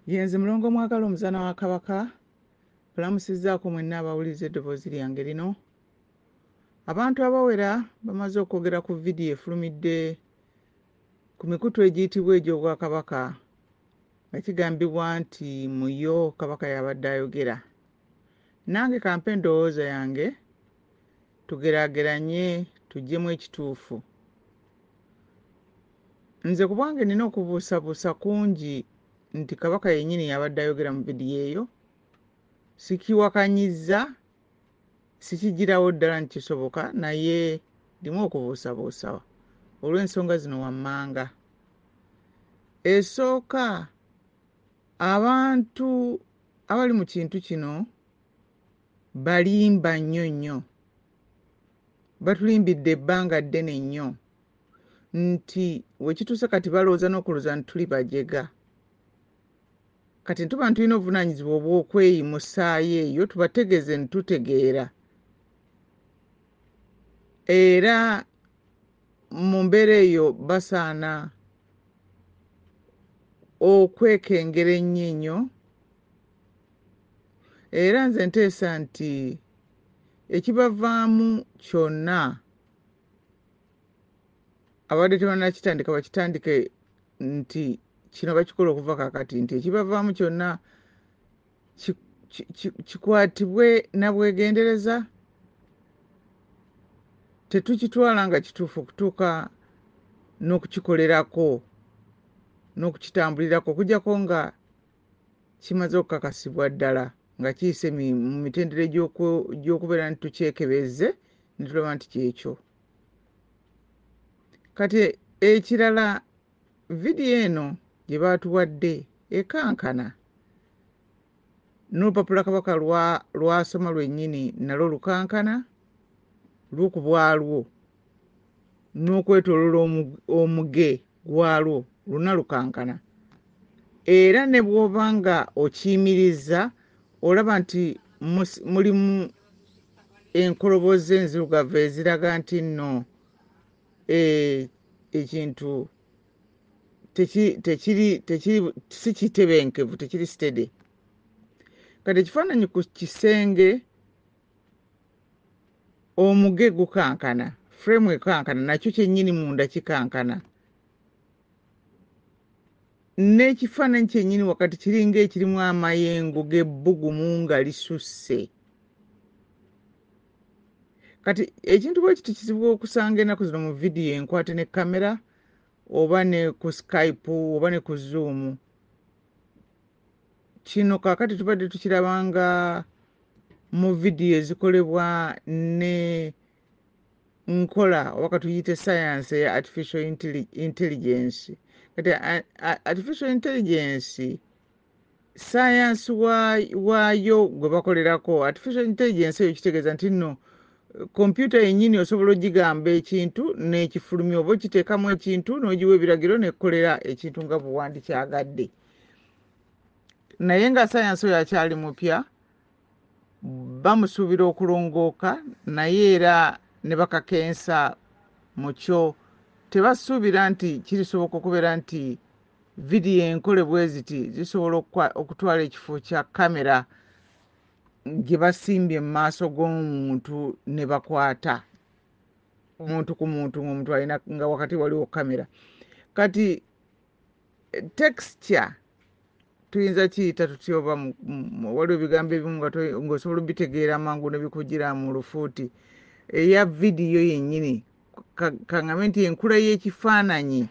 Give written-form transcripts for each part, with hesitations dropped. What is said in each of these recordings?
Yenze Mulongo Mwagala Omuzaana wa Kabaka, mbalamusizzaako mwenna abawuliriza eddoboozi lyange lino. Abantu abawera bamaze okwogera ku vidiyo efulumidde ku mikutu egiyitibwa egy'Obwakabaka nga kigambibwa nti mu yo Kabaka y'abadde ayogera. Nange kampe endowooza yange tugeraageranye tuggyemu ekituufu. Nze ku bwange nina okubuusabuusa kungi nti Kabaka yennyini y'abadde ayogera mu vidiyo eyo. Sikiwakanyizza, sikiggyirawo ddala nti kisoboka naye ndimu okubuusabuusa olw'ensonga zino wammanga. Esooka, abantu abali mu kintu kino balimba nnyo nnyo. Batulimbidde ebbanga ddene nnyo nti wekituuse kati balowooza n'okulowooza nti tuli bajega. Kati tuba tulina obuvunaanyizibwa obw'okweyimusaayo eyo tubategeeze nti tutegeera. Era mu mbeera eyo basaana okwekengera ennyo ennyo. Era nze nteesa nti ekibavaamu kyonna abadde tebannakitandika bakitandike nti kino bakikola okuva kaakati nti ekibavaamu kyonna kikwatibwe na bwegendereza, tetukitwala nga kituufu okutuuka n'okukikolerako n'okukitambulirako okuggyako nga kimaze okukakasibwa ddala nga kiyise mu mitendera egy'okubeera nti tukyekebezze ne tulaba nti kyekyo. Kati ekirala, vidiyo eno gye baatuwadde ekankana n'olupapula Kabaka lw'asoma lwennyini nalwo lukankana lwo ku bwalwo n'okwetooloola omuge gwalwo lwonna lukankana. Era ne bw'oba nga okiyimirizza olaba nti mulimu enkoloboze enzirugavu eziraga nti nno ekintu tekiri si kitebenkevu, tekiri steady. Kati ekifaananyi ku kisenge omuge gukankana, frame ekankana, nakyo kyennyini munda kikankana. N'ekifaananyi kyennyini wakati kiringa ekirimu amayengo g'ebbugumu nga lisusse. Kati ekintu bwe kiti kizibu okusanga ennaku zino mu vidiyo enkwate ne kamera oba ne ku Skype oba ne ku Zoom. Kino kaakati tubadde tukirabanga mu vidiyo ezikolebwa ne nkola oba katuyite science eya artificial intelligence. Kati artificial intelligence science waayo gwe bakolerako artificial intelligence eyo kitegeeza nti nno kompyuta yennyini osobola ogigamba ekintu n'ekifulumya oba okiteekamu ekintu n'ogiwa ebiragiro n'ekkolera ekintu nga bwe wandikyagadde. Naye nga sayansi oyo akyali mupya, bamusuubira okulongooka naye era ne bakakensa mu kyo tebasuubira nti kirisoboka okubeera nti vidiyo enkole bwe ziti zisobola okutwala ekifo kya kamera gye basimbye mu maaso g'omuntu ne bakwata omuntu ku muntu ng'omuntu alina nga wakati waliwo kamera. Kati texture tuyinza kiyita tutya oba waliwo ebigambo ebimu ng'osobola obitegeera mangu ne bikujjira mu lufuuti eya vidiyo yennyini kaŋŋambe nti enkula y'ekifaananyi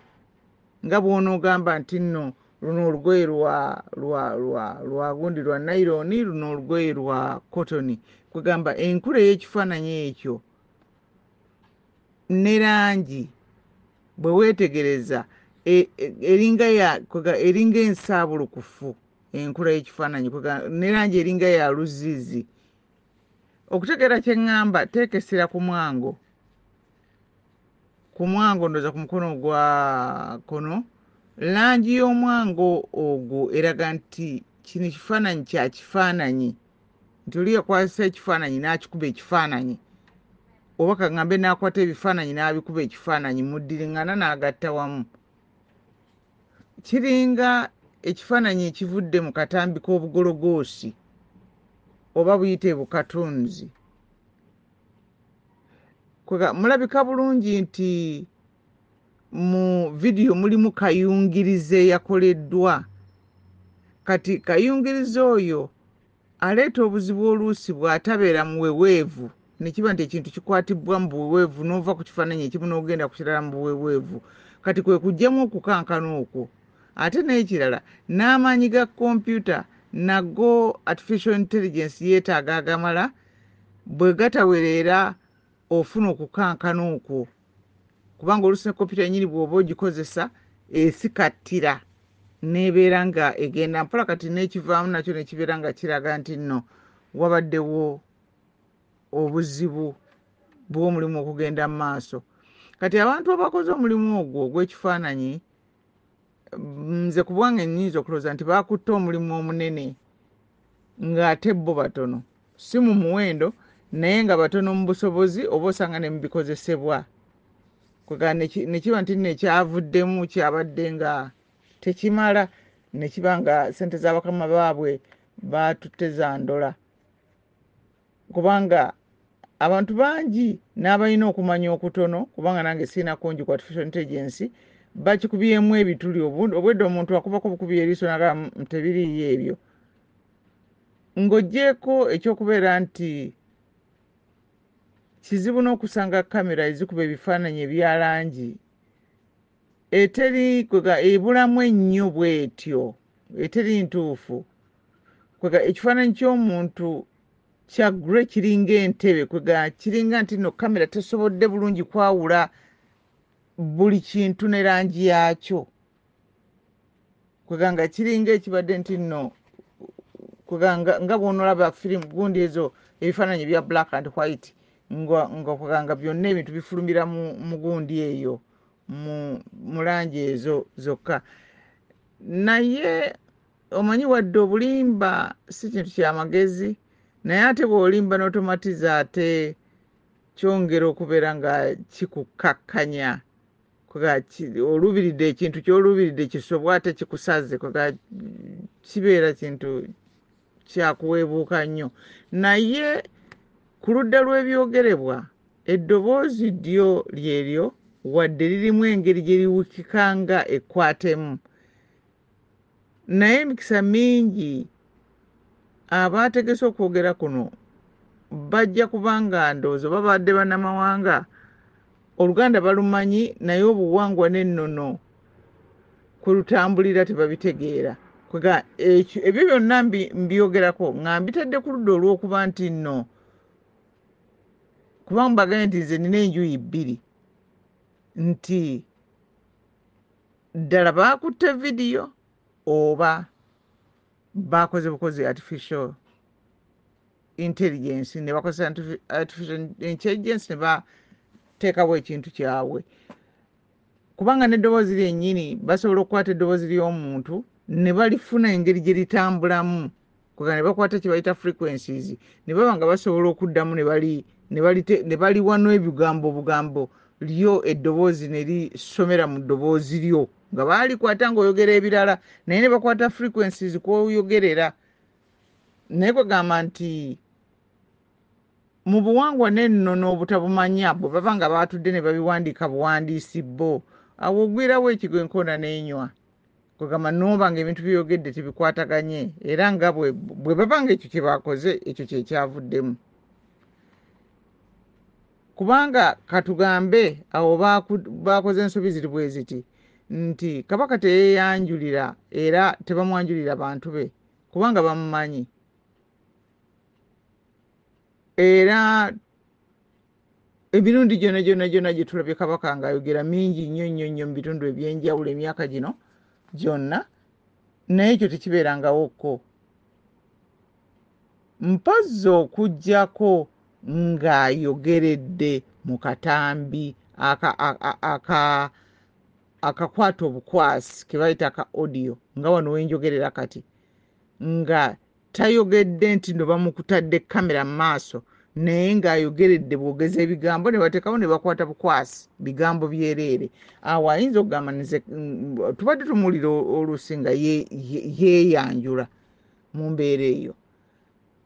nga bw'onoogamba nti nno luno olugoye lwa lwa lwa lwa gundi lwa nayironi, luno olugoye lwa kotoni, kwegamba enkula ey'ekifaananyi ekyo ne langi bwe weetegereza eringa ya eringa ensaabulukufu enkula y'ekifaananyi ne langi eringa ya luzizi. Okutegeera kye ŋŋamba, teeka essira ku mwango, ku mwango ndowooza ku mukono ogwa kkono, langi y'omwango ogwo eraga nti kino kifaananyi kya kifaananyi, nti oli yakwasa ekifaananyi n'akikuba ekifaananyi oba kaŋŋambe n'akwata ebifaananyi n'abikuba ekifaananyi muddiriŋŋana n'agatta wamu. Kiringa ekifaananyi ekivudde mu katambi k'obugologoosi oba buyite bukatunzi. Mulabika bulungi nti mu vidiyo mulimu kayungirize eyakoleddwa. Kati kayungirize oyo aleeta obuzibu oluusi bw'atabeera muweweevu, ne kiba nti ekintu kikwatibwa mu buweweevu n'ova ku kifaananyi ekimu n'ogenda ku kirala mu buweweevu. Kati kwe kuggyamu okukankana okwo. Ate n'ekirala, n'amaanyi ga kompyuta nago artificial intelligence yeetaaga agamala, bwe gatawereera ofuna okukankana okwo, kubanga oluusi ne kompyuta yennyini bw'oba ogikozesa esikattira n'ebeera nga egenda mpola. Kati n'ekivaamu nakyo ne kibeera nga kiraga nti nno wabaddewo obuzibu bw'omulimu okugenda mu maaso. Kati abantu abakoze omulimu ogwo ogw'ekifaananyi, nze ku bwange nnyinza okulowooza nti baakutte omulimu omunene ng'ate bo batono, si mu muwendo naye nga batono mu busobozi oba osanga ne mu bikozesebwa. Ne kiba nti nno ekyavuddemu kyabadde nga tekimala, ne kiba nga ssente z'abakama baabwe baatutte za ndola, kubanga abantu bangi n'abalina okumanya okutono, kubanga nange sirina kungi ku artificial intelligence, bakikubyemu ebituli. Obwedda omuntu akubako bukubi eriiso n'agamba tebiriiyo ebyo. Ng'oggyeeko ekyokubeera nti kizibu n'okusanga kamera ezikuba ebifaananyi ebya langi eteri ebulamu ennyo bw'etyo, eteri ntuufu. Kwega ekifaananyi ky'omuntu kya grey kiringa entebe, kwega kiringa nti nno kamera tesobodde bulungi kwawula buli kintu ne langi yaakyo. Kwega nga kiringa ekibadde nti nno kwega nga bw'onoolaba firimu gundi ezo ebifaananyi ebya black and white, nga kwega nga byonna ebintu bifulumira mu gundi eyo mu langi ezo zokka. Naye omanyi wadde obulimba si kintu kya magezi, naye ate bw'olimba n'otomatiza ate kyongera okubeera nga kikukkakkanya. Oluubiridde ekintu ky'oluubiridde kisobwa ate kikusaze, kibeera kintu kyakuweebuuka nnyo. Naye ku ludda lw'ebyogerebwa eddoboozi ddyo lyeryo, wadde lirimu engeri gye liwukika nga ekkwatemu, naye emikisa mingi abaategese okwogera kuno bajja kubanga ndowooza babadde bannamawanga, Oluganda balumanyi naye obuwangwa n'ennono kwe lutambulira tebabitegeera. Ebyo byonna mbyogerako nga mbitadde ku ludda olw'okuba nti nno kubanga mbagambye nti nze nina enjuyi bbiri, nti ddala baakutte vidiyo oba baakoze bukozi artificial intelligence, ne bakozesa artificial intelligence ne bateekawo ekintu kyabwe. Kubanga n'eddoboozi lyennyini basobola okukwata eddoboozi ly'omuntu ne balifuna engeri gye litambulamu, ne bakwata kye bayita frequencies, ne baba nga basobola okuddamu ne baliwa n'ebigambo obugambo lyo eddoboozi ne lisomera mu ddoboozi lyo, nga baalikwata ng'oyogera ebirala naye ne bakwata frequencies kw'oyogerera. Naye kwegamba nti mu buwangwa n'ennono obutabumanya bwe baba nga baatudde ne babiwandiika buwandiisi bo, awo ogwirawo ekigo enkoona n'enywa. Kwegamba n'oba nga ebintu by'oyogedde tebikwataganye, era nga bwe baba nga ekyo kye baakoze ekyo kye kyavuddemu. Kubanga katugambe awo baakoze ensobi ziri bwe ziti nti Kabaka teyeeyanjulira era tebamwanjulira bantu be kubanga bamumanyi, era emirundi gyonna gyonna gyonna gye tulabye Kabaka ng'ayogera mingi nnyo nnyo nnyo mu bitundu ebyenjawulo emyaka gino gyonna, naye ekyo tekibeerangawokko mpozzi okuggyako ng'ayogeredde mu katambi akakwata obukwasi ke bayita aka audio, nga wano we njogerera kati, nga tayogedde nti nno bamukutadde kamera mu maaso Naye ng'ayogeredde bwogeza ebigambo ne bateekawo ne bakwata bukwasi bigambo byereere. Awo ayinza okugamba nze tubadde tumuwulira oluusi nga yeeyanjula mu mbeera eyo.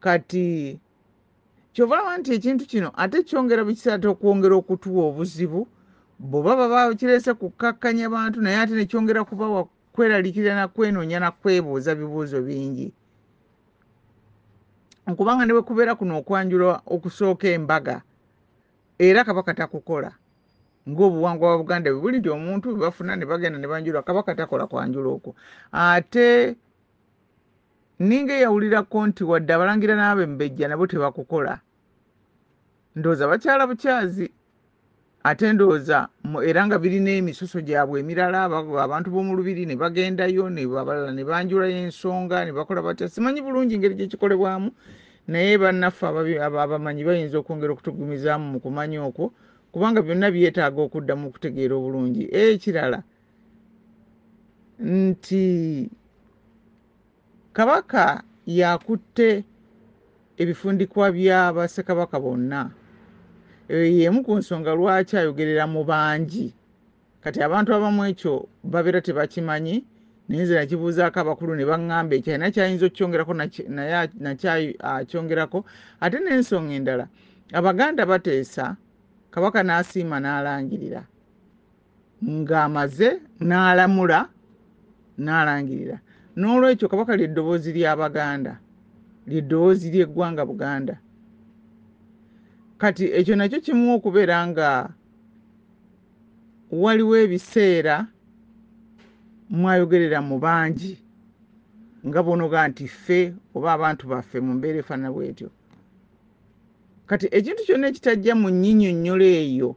Kati kyova olaba nti ekintu kino ate kyongera bukiseera ate okwongera okutuwa obuzibu bwe baba bakireese kukkakkanya bantu, naye ate ne kyongera kubawa kweraliikirira na kwenoonya na kwebuuza bibuuzo bingi. Kubanga ne bwe kubeera kuno okwanjula okusooka embaga, era Kabaka takukola ng'obuwangwa bwa Buganda bwe buli nti omuntu bwe bafuna ne bagenda ne banjula, Kabaka takola kwanjula okwo. Ate ninga eyawulirako nti wadde abalangira n'abembejja nabo tebakukola, ndowooza bakyala bukyazi, ate ndowooza era nga birina emisoso gyabwe emirala, abantu b'omu lubiri ne bagendayo ne abalala ne banjulayo ensonga ne bakola batya, simanyi bulungi ngeri gye kikolebwamu, naye bannaffe abamanyi bayinza okwongera okutugumizaamu mu kumanya okwo, kubanga byonna byetaaga okuddamu okutegeera obulungi. Ekirala nti Kabaka yakutte ebifundikwa bya bassekabaka bonna. Eyo y'emu ku nsonga lwaki ayogerera mu bangi. Kati abantu abamu ekyo babeera tebakimanyi, naye nze nakibuuzaako abakulu ne baŋŋamba ekyo alina ky'ayinza okukyongerako naye nakyo akyongerako. Ate n'ensonga endala, Abaganda bateesa, Kabaka n'asiima n'alangirira, ng'amaze n'alamula n'alangirira. N'olwekyo Kabaka ly'eddoboozi ly'Abaganda, ly'eddoboozi ly'eggwanga Buganda. Kati ekyo nakyo kimu okubeera nga waliwo ebiseera mwayogerera mu bangi nga bw'onoga nti ffe oba abantu baffe mu mbeera efaanana bw'etyo. Kati ekintu kyonna ekitajja mu nnyinyonnyola eyo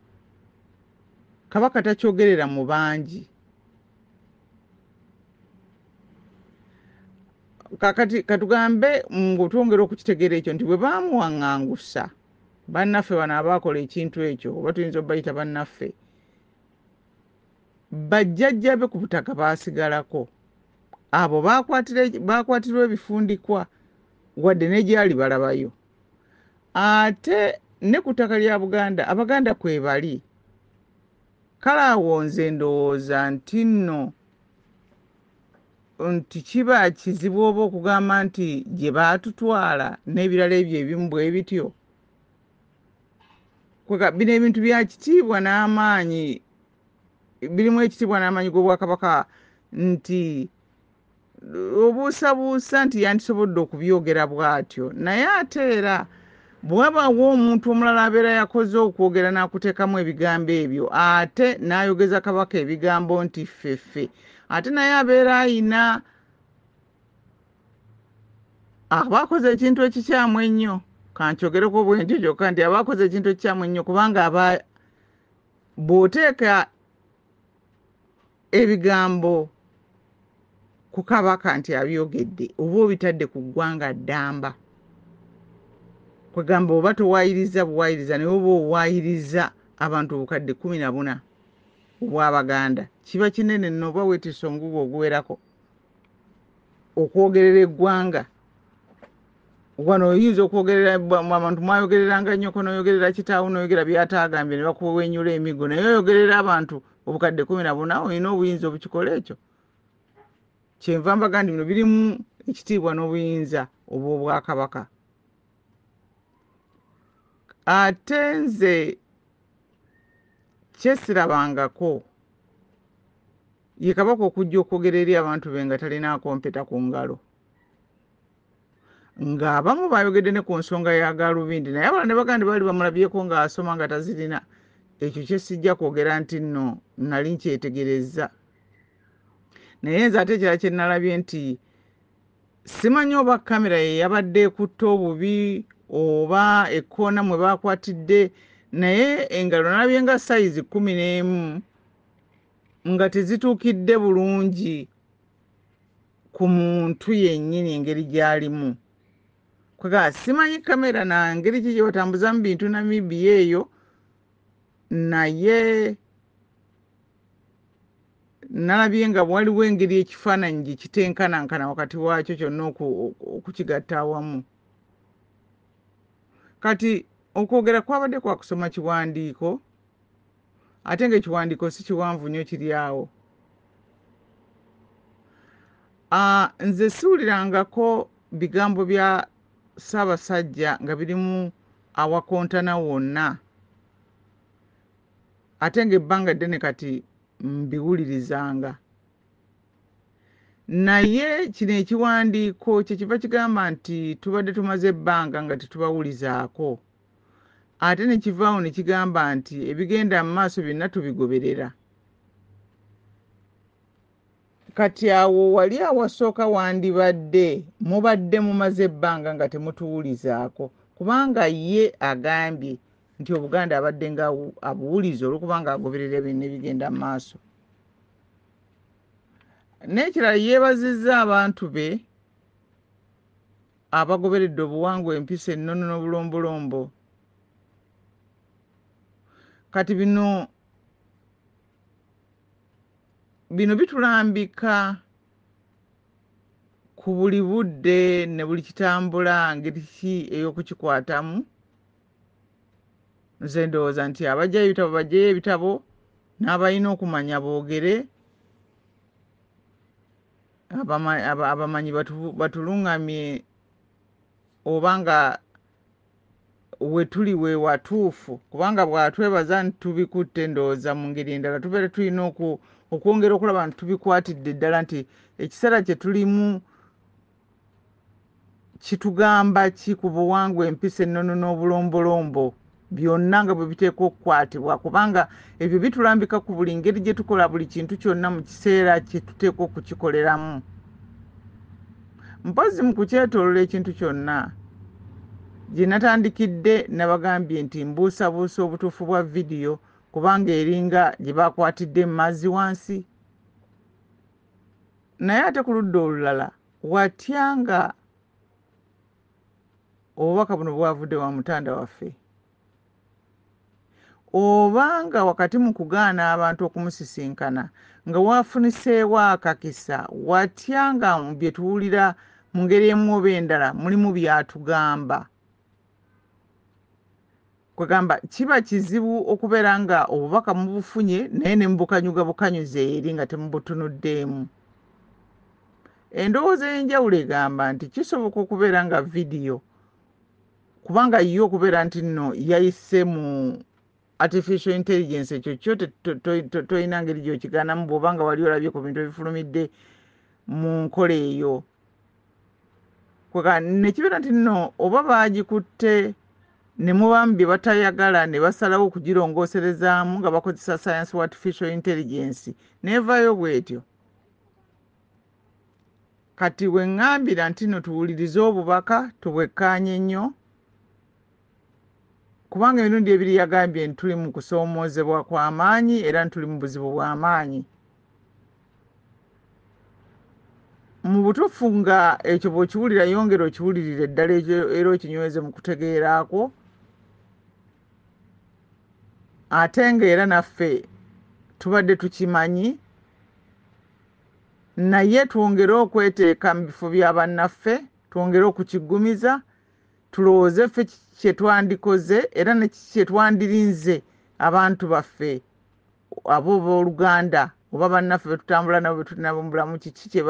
Kabaka takyogerera mu bangi. Kakati katugambe ng'otwongera okukitegeera ekyo nti bwe baamuwaŋŋangusa bannaffe bano abaakola ekintu ekyo, oba tuyinza obbayita bannaffe, bajjajja be ku butaka baasigalako. Abo baakwatirwa ebifundikwa wadde ne gyali balabayo. Ate ne ku ttaka lya Buganda Abaganda kwe bali. Kale awo nze ndowooza nti nno nti kiba kizibu oba okugamba nti gye baatutwala n'ebirala ebyo ebimu bwe bityo. Kwega bino ebintu bya kitiibwa n'amaanyi, birimu ekitiibwa n'amaanyi g'Obwakabaka nti obuusabuusa nti yandisobodde okubyogera bw'atyo. Naye ate era bw'abaawo omuntu omulala abeera yakoze okwogera n'akuteekamu ebigambo ebyo, ate n'ayogeza Kabaka ebigambo nti ffe ffe, ate naye abeera ayina aba akoze ekintu ekikyamu ennyo. Kankyogereko bwe ntyo kyokka nti aba akoze ekintu ekikyamu ennyo, kubanga aba bw'oteeka ebigambo ku Kabaka nti abyogedde, oba obitadde ku ggwanga ddamba. Kwegamba oba towaayiriza buwaayiriza, naye oba owaayiriza abantu obukadde 14 obw'Abaganda. Kiba kinene nno, oba weetisse omugugu oguwerako okwogerera eggwanga. Wano oyinza okwogerera abantu mwayogereranga nnyoko, n'oyogerera kitaawo, n'oyogera by'ataagambye ne bakuwenyula emiggo, naye oyogerera abantu obukadde 14, olina obuyinza obukikola ekyo. Kyenva mbaga nti bino birimu ekitiibwa n'obuyinza obw'Obwakabaka. Ate nze kyesirabangako ye Kabaka okujja okwogera eri abantu be nga talinaako mpeta ku ngalo, ng'abamu bayogedde ne ku nsonga ya gaalubindi, naye abalala ne bagamba nti baali bamulabyeko ng'asoma nga tazirina. Ekyo kye sijja kwogera nti nno nali nkyetegerezza. Naye nze ate ekirala kye nalabye nti simanyi oba kamera ye yabadde ekutte obubi oba ekkoona mwe baakwatidde, naye engalo nalabye nga sayizi 11 nga tezituukidde bulungi ku muntu yennyini engeri gy'alimu. Kwega simanyi kamera na ngeri ki gye batambuzamu bintu Namibia eyo, naye nalabye nga waliwo engeri ekifaananyi gye kitenkanankana wakati waakyo kyonna okukigatta awamu. Kati Okwogera kwabadde kwa kusoma kiwandiiko, ate ng'ekiwandiiko si kiwanvu nnyo kiri awo. Nze siwulirangako bigambo bya Ssaabasajja nga birimu awakontana wonna, ate ng'ebbanga ddene kati mbiwulirizanga. Naye kino ekiwandiiko kye kiva kigamba nti tubadde tumaze ebbanga nga tetubawulizaako, ate ne kivaawo ne kigamba nti ebigenda mu maaso byonna tubigoberera. Kati awo wali awasooka wandibadde mubadde mumaze ebbanga nga temutuwulizaako, kubanga ye agambye nti Obuganda abadde nga abuwuliza olw'okubanga agoberera byonna ebigenda mu maaso. N'ekirala, yeebazizza abantu be abagoberedde obuwangwa, empisa, ennono n'obulombolombo. Kati bino bitulambika ku buli budde ne buli kitambula ngeri ki ey'okukikwatamu. Nze ndowooza nti abajjayo ebitabo bajjeyo ebitabo, n'abalina okumanya boogere, abamanyi batulungamye oba nga we tuli we watuufu, kubanga bw'atwebaza nti tubikutte, ndowooza mu ngeri endala tubeera tulina okwongera okulaba nti tubikwatidde ddala, nti ekiseera kye tulimu kitugamba ki ku buwangwa, empisa, ennono n'obulombolombo byonna nga bwe biteekwa okukwatibwa, kubanga ebyo bitulambika ku buli ngeri gye tukola buli kintu kyonna mu kiseera kye tuteekwa okukikoleramu. Mpozzi mu kukyetoolola ekintu kyonna gye natandikidde, nabagambye nti mbuusabuusa obutuufu bwa vidiyo, kubanga eringa gye bakwatidde mu mazzi wansi. Naye ate ku ludda olulala, watya nga obubaka buno bwavudde wa mutanda waffe, obanga wakati mu kugaana abantu okumusisinkana nga wafuniseewo akakisa, watya nga bye tuwulira mu ngeri emu oba endala mulimu byatugamba? Kwegamba kiba kizibu okubeera nga obubaka mubufunye naye ne mubukanyuga bukanyuze eri nga temubutunuddeemu. Endowooza ey'enjawulo egamba nti kisoboka okubeera nga vidiyo, kubanga ye okubeera nti nno yayise mu artificial intelligence, ekyo kyo tolina ngeri gy'okigaanamu bw'oba nga wali olabye ku bintu ebifulumidde mu nkola eyo. Ne kibeera nti nno oba baagikutte ne mubamu bye batayagala ne basalawo okugirongooserezaamu nga bakozesa science wa artificial intelligence, n'evaayo bw'etyo. Kati we ŋŋambira nti nno tuwulirize obubaka, tubwekkaanye nnyo, kubanga emirundi ebiri yagambye nti tuli mu kusoomoozebwa kw'amaanyi era nti tuli mu buzibu bw'amaanyi. Mu butuufu nga ekyo bw'okiwulira, yongera okiwulirire ddala era okinyweze mu kutegeera kwo, ate ng'era naffe tubadde tukimanyi, naye twongere okweteeka mu bifo bya bannaffe, twongere okukiggumiza, tulowooze ffe kye twandikoze era ne kye twandirinze abantu baffe abo booluganda oba bannaffe be tutambula nabo, be tuli nabo mu bulamu, kiki kye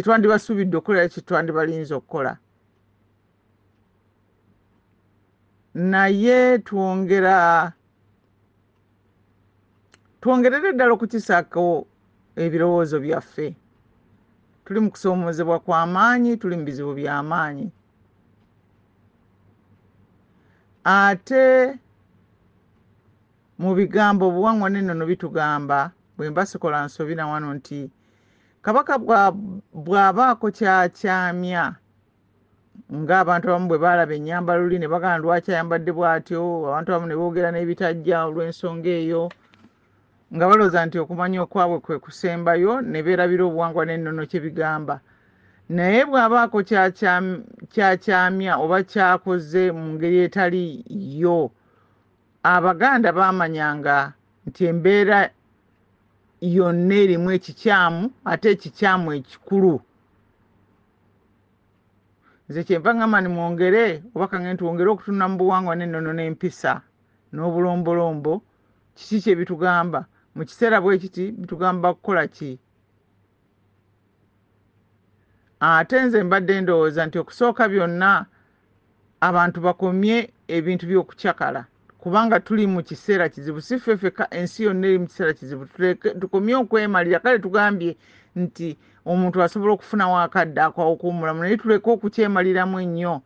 twandibasuubidde okukola era kye twandibalinze okukola. Naye twongerere ddala okukisaako ebirowoozo byaffe. Tuli mu kusoomoozebwa kw'amaanyi, tuli mu bizibu by'amaanyi. Ate mu bigambo obuwangwa n'ennono bitugamba, bwe mba sikola nsobi na wano, nti Kabaka bw'abaako kyakyamya, ng'abantu abamu bwe baalaba ennyambalo luli ne bagamba lwaki ayambadde bw'atyo, abantu abamu ne boogera n'ebitajja olw'ensonga eyo, nga balowooza nti okumanya okwabwe kwe kusembayo, ne beerabira obuwangwa n'ennono kye bigamba. Naye bw'abaako kyakyamya oba kyakoze mu ngeri etali yo, Abaganda baamanyanga nti embeera yonna erimu ekikyamu, ate ekikyamu ekikulu. Nze kyenva ngamba ni mwongere oba kange twongere okutunula mu buwangwa n'ennono n'empisa n'obulombolombo. Kiki kye bitugamba mu kiseera bwe kiti? Bitugamba kukola ki? Ate nze mbadde ndowooza nti okusooka byonna abantu bakomye ebintu by'okucakala, kubanga tuli mu kiseera kizibu. Si ffe ffekka, ensi yonna eri mu kiseera kizibu. Tukomye okwemalira. Kale tugambye nti omuntu asobola okufunawo akadde ak'okuwummulamu, naye tuleke okukyemaliramu ennyo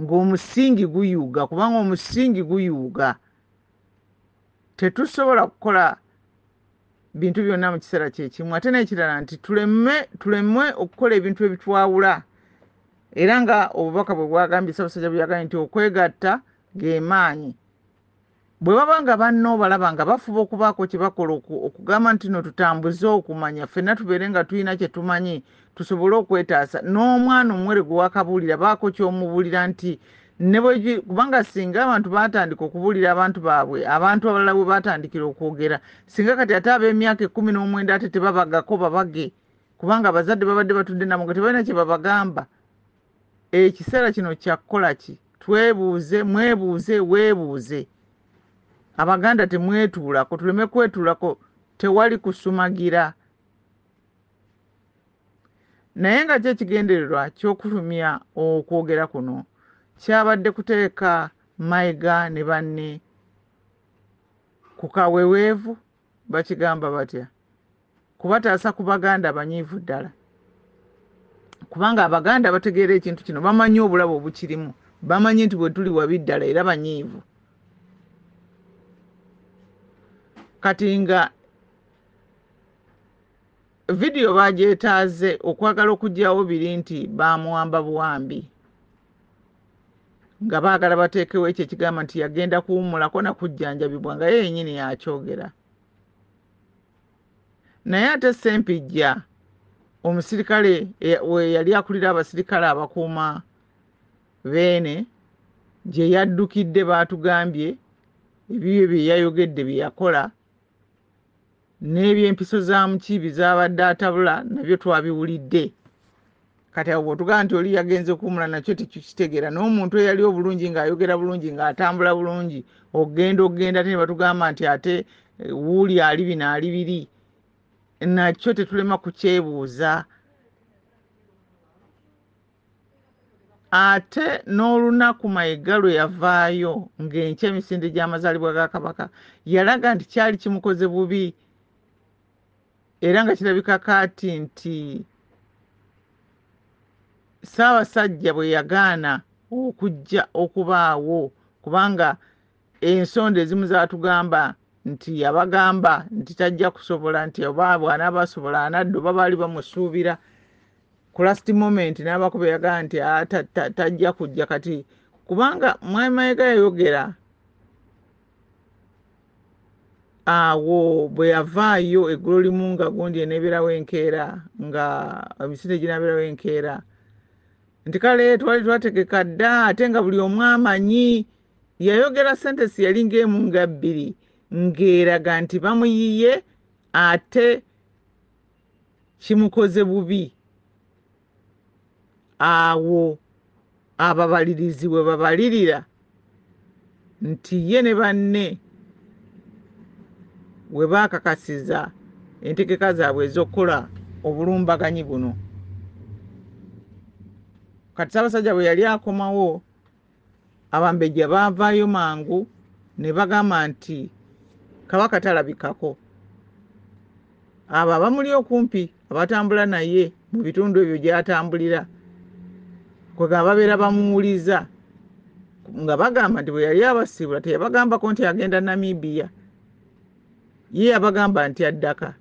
ng'omusingi guyuuga, kubanga omusingi guyuuga. Tetusobola kukola bintu byonna mu kiseera kyekimu. Ate n'ekirala nti tuleme okukola ebintu ebitwawula, era nga obubaka bwe bwagambye, Ssaabasajja bwe yagambye nti okwegatta ge maanyi. Bwe baba nga banno balaba nga bafuba okubaako kye bakola okugamba nti no tutambuze okumanya, ffenna tubeere nga tulina kye tumanyi tusobole okwetaasa. N'omwana omuwere gwe wakabuulira, baako ky'omubuulira nti kubanga singa abantu baatandika okubuulira abantu baabwe, abantu abalala bwe baatandikira okwogera, singa kati ate ab'emyaka 19 ate tebabagako babage, kubanga abazadde babadde batudde nabo nga tebalina kye babagamba. Ekiseera kino kyakukola ki? Twebuuze, mwebuuze, weebuuze. Abaganda temwetuulako, tuleme kwetuulako, tewali kusumagira. Naye nga kyo ekigendererwa ky'okufulumya okwogera kuno kyabadde kuteeka Mayiga ne banne ku kaweweevu, bakigamba batya, kubataasa ku Baganda abanyiivu ddala, kubanga Abaganda bategeera ekintu kino, bamanyi obulabe obukirimu, bamanyi nti bwe tuli wabi ddala era banyiivu. Kati nga vidiyo bagyetaaze okwagala okuggyawo biri nti baamuwamba buwambi, nga baagala bateekewo ekyo ekigamba nti yagenda kuwummulako na kujjanjabibwa, nga ye yennyini yakyogera. Naye ate Ssempijja omusirikale we yali akulira abasirikale abakuuma Beene gye yaddukidde, baatugambye ebibyo bye yayogedde bye yakola n'ebyempiso za Mukiibi z'abadde atabula nabyo twabiwulidde. Kati awo bw'otugamba nti oli yagenze kuwummula, nakyo tekikitegeera. N'omuntu eyali obulungi ng'ayogera bulungi ng'atambula bulungi, ogenda okugenda ate ne batugamba nti ate wuuli ali bino ali biri, nakyo tetulema kukyebuuza. Ate n'olunaku Mayiga lwe yavaayo ng'enkya emisinde gy'amazaalibwa ga Kabaka, yalaga nti kyali kimukoze bubi, era nga kirabika kaati nti Ssaabasajja bwe yagaana okujja okubaawo, kubanga ensonda ezimu zaatugamba nti yabagamba nti tajja kusobola, nti oba bw'anaaba asobola anadda, oba baali bamusuubira ku last moment n'abakuba yagamba nti tajja kujja. Kati kubanga Mwami Mayiga yayogera awo bwe yavaayo eggulo limu nga gundi eneebeerawo enkeera, nga emisinde ginaabeerawo enkeera, nti kale twali twategeka dda, ate nga buli omu amanyi. Yayogera sentence yali ng'emu nga bbiri ng'eraga nti bamuyiye ate kimukoze bubi. Awo ababalirizi bwe babalirira nti ye ne banne we baakakasiza entegeka zaabwe ez'okukola obulumbaganyi buno. Kati Ssaabasajja bwe yali akomawo, Abambejja baavaayo mangu ne bagamba nti Kabaka talabikako. Abo abamuli okumpi abatambula naye mu bitundu ebyo gy'atambulira, kwegamba babeera bamuwuliza nga bagamba nti bwe yali abasiibula teyabagambako nti agenda Namibia, ye yabagamba nti addaka.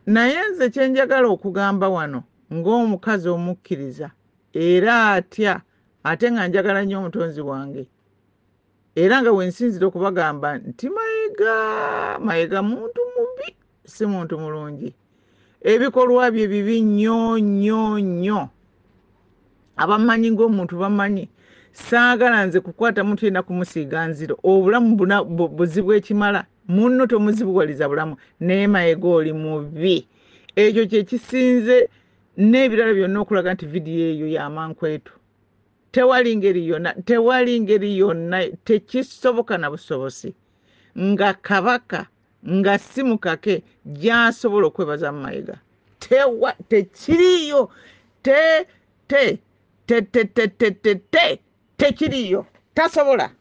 Naye nze kye njagala okugamba wano ng'omukazi omukkiriza era atya, ate nga njagala nnyo omutonzi wange, era nga wensinzira okubagamba nti Mayiga, Mayiga muntu mubi, si muntu mulungi. Ebikolwa bye bibi nnyo nnyo nnyo. Abamanyi ng'omuntu bamanyi saagala nze kukwata muntu yenna kumusiiga nziro. Obulamu buzibu ekimala, munno tomuzibuwaliza bulamu. Naye Mayiga oli mubi, ekyo kye kisinze. N'ebirala byonna okulaga nti vidiyo eyo y'amankwetu. Tewali ngeri yonna, tewali ngeri yonna, tekisoboka na busobozi nga Kabaka nga si mukake gy'asobola okwebaza Mayiga. Tewa, tekiriiyo, te te te te te te te te tekiriiyo, tasobola.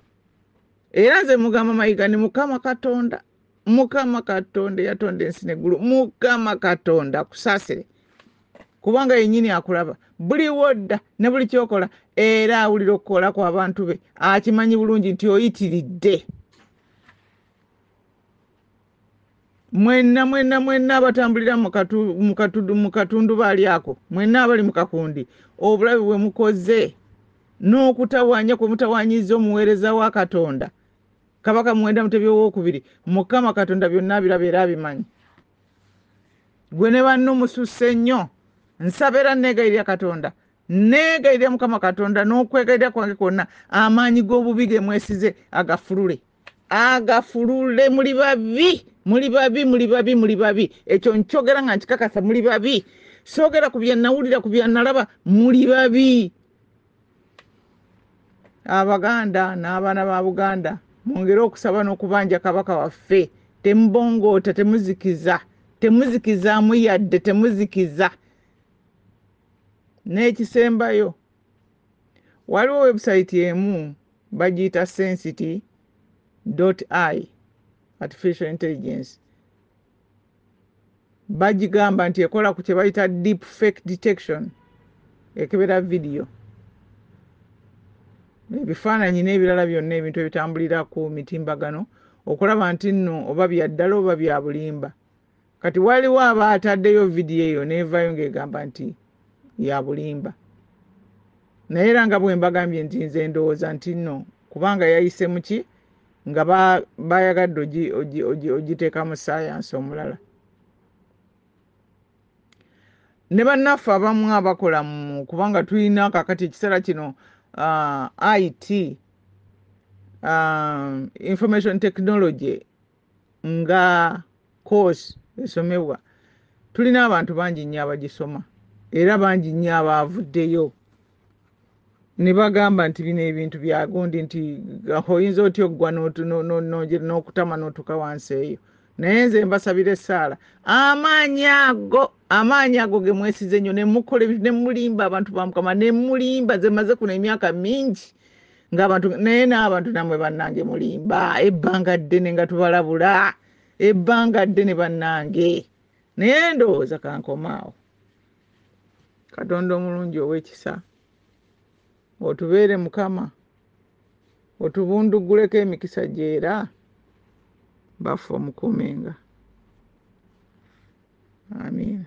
Era nze mugamba Mayiga ni Mukama Katonda, Mukama Katonda eyatonda ensi n'eggulu, Mukama Katonda akusaasire, kubanga yennyini akulaba buli wodda ne buli kyokola, era awulira okukola kw'abantu be, akimanyi bulungi nti oyitiridde. Mwenna mwenna mwenna abatambulira mu katundubaali ako, mwenna abali mu kakundi, obulabe bwe mukoze n'okutawaanya kwe mutawaanyizza omuweereza wa Katonda Kabaka Muwenda Mutebi Owookubiri, Mukama Katonda byonna abiraba era abimanyi. Gwe ne banno mususse nnyo. Nsaba era neegayirira Katonda, neegayirira Mukama Katonda n'okwegayirira kwange kwonna, amaanyi g'obubi ge mwesize agafulule, agafulule. Muli babi, muli babi, muli babi, muli babi. Ekyo nkyogera nga nkikakasa, muli babi. Soogera ku bye nawulira, ku bye nalaba, muli babi. Abaganda n'abaana ba Buganda, mwongere okusaba n'okubanja Kabaka waffe. Temubongoota, temuzikiza, temuzikizaamu yadde, temuzikiza. N'ekisembayo, waliwo website emu bagiyita Sensity dot i, artificial intelligence. Bagigamba nti ekola ku kye bayita deep fake detection, ekebera vidiyo, ebifaananyi n'ebirala byonna, ebintu ebitambulira ku mitimbagano, okulaba nti nno oba bya ddala oba bya bulimba. Kati waliwo abaataddeyo vidiyo eyo n'evaayo ng'egamba nti ya bulimba, naye era nga bwe mbagambye nti nze ndowooza nti nno kubanga yayise muki nga bayagadde ogiteeka mu saayansi omulala. Ne bannaffe abamu abakola mu, kubanga tulina kakati ekiseera kino IT, information technology nga course esomebwa, tulina abantu bangi nnyo abagisoma, era bangi nnyo abaavuddeyo ne bagamba nti bino ebintu bya gundi, nti oyinza otya oggwa n'okutama n'otuuka wansi eyo. Naye nze mbasabira essaala, amaanyi ago, amaanyi ago ge mwesize nnyo ne mukola ebintu ne mulimba abantu ba Mukama, ne mulimba. Nze maze kuno emyaka mingi ng'abantu, naye n'abantu nammwe bannange mulimba ebbanga ddene nga tubalabula ebbanga ddene bannange. Naye ndowooza kankomaawo. Katonda omulungi ow'ekisa, otubeere Mukama, otubundugguleko emikisa gyera baffe omukuumenga. Amiina.